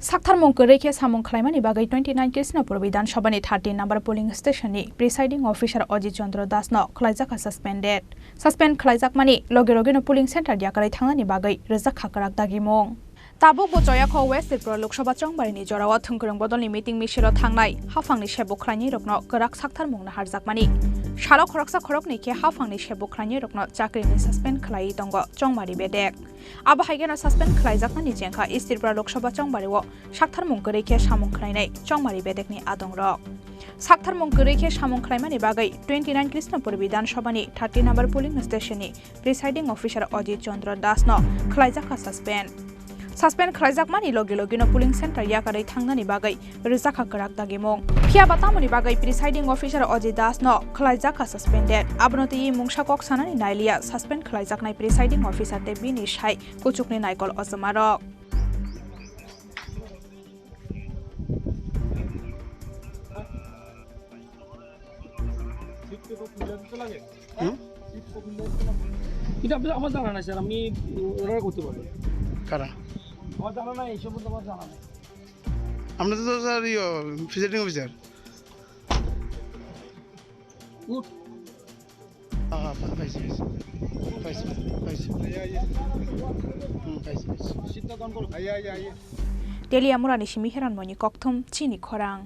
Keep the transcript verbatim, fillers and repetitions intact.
Saktharmung kwrwi khe samung khlaimani bagwi twenty nine Krishnapur Bidhan Sabhani thirteen number polling station ni presiding officer Ajit Chandra Das no khlaijakha suspended. Suspend khlaijakmani loge loge no polling center yakarwi thangnani bagwi rwjakha kwrak dagimung. Tabuk bo Choyakho West Tripura Lok Sabha Chongbarini jorao thwngkwrwng bodolni meeting misilo thangnai haphangni sebuk khlainairokno kwrak saktharmung naharjakmani. Salo khoroksa khoroknwi khe haphangni sebuk khlainairokno chakrini suspend khlaiwi tongo Chongmari bedek. Abo hai kheno suspend khlaijaknani chengkha East Tripura Lok Sabha Chongbario saktharmung kwrwi khe samung khlainai Chongmari bedekni adongrok. Saktharmung kwrwi khe samung khlaimani bagwi twenty nine Krishnapur Bidhan Sabhani thirty number polling station ni presiding officer Ajit Chandra Das no khlaijakha suspend. Suspend khlaijakmani loge loge no polling center yakarwi thangnani bagwi rwjakha kwrak dagimung. Phiya ba tamoni bagwi presiding officer Ajit Das no khlaijakha suspended. Abono twiwi mungsa kok sanani nailiya suspend khlaijaknai presiding officer tei bini sai kuchukni naikol ojomarok. হুম? এটা আপনি, আমার জানা নাই স্যার, আপনি অর্ডার করতে পারবেন। কারা? আমার জানা নাই, এই সম্বন্ধে আমার জানা নাই। আমরা তো স্যার ইয়ে, প্রিজাইডিং অফিসার। উঠ। আ, আ, পাইছি, পাইছি। পাইছি, পাইছি। হুম, পাইছি, পাইছি। সিটটা ডাউন করো। আইয়া, আইয়া, আইয়া। Teliamura ni simi Heranmoini kokthum chini khorang.